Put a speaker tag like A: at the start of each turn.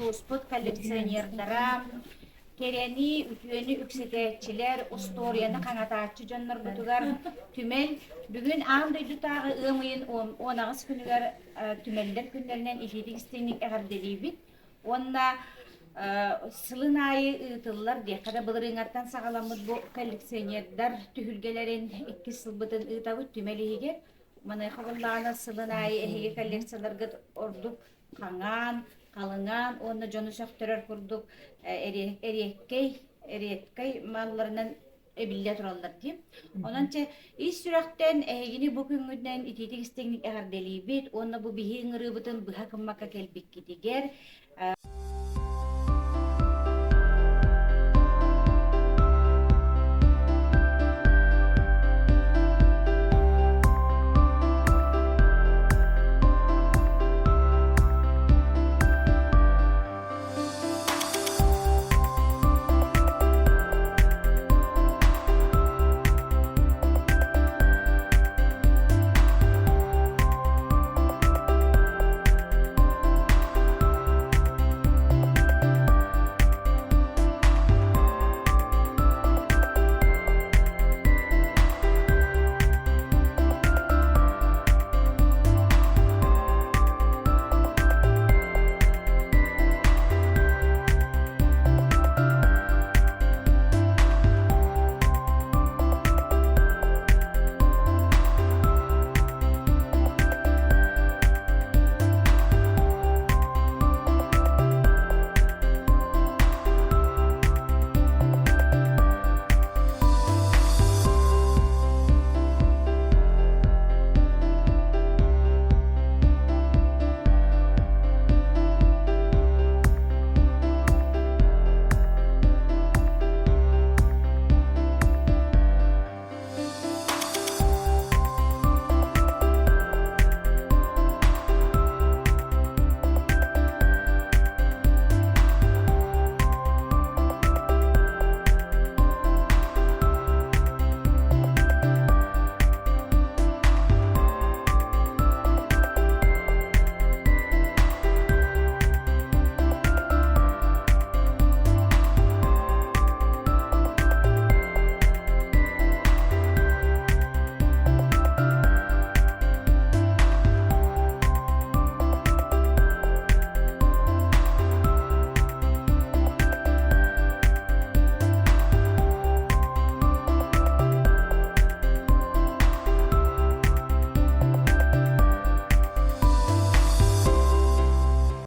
A: Улууспут коллекционердара, кэрэни, үтүөнү үксэтээччилэр, устуоруйаны хаҥатааччы дьоннорбутугар түмэл бүгүн аан дойдутааҕы ыам ыйын 18 күнүгэр түмэллэр күннэринэн итиитик-истиҥник эҕэрдэлиибит уонна сылын аайы ыытыллар диэххэ да былырыыҥҥаттан саҕаламмыт бу коллекционердар түһүлгэлэрин иккис сылбытын ыытабыт түмэл иһигэр. Маныаха буоллаҕына сылын аайы эһиги коллекцияларгыт ордук хаҥаан, халыҥаан уонна дьону сөхтөрөр курдук эриэккэй, эриэккэй малларынан эбиллэ тураллар дии. Онон чэ ис сүрэхтэн эһигини бу күҥҥүтүнэн итиитик истиҥник эҕэрдэлиибит уонна бу биһи ыҥырыыбытын быһа гыммакка кэлбиккитигэр.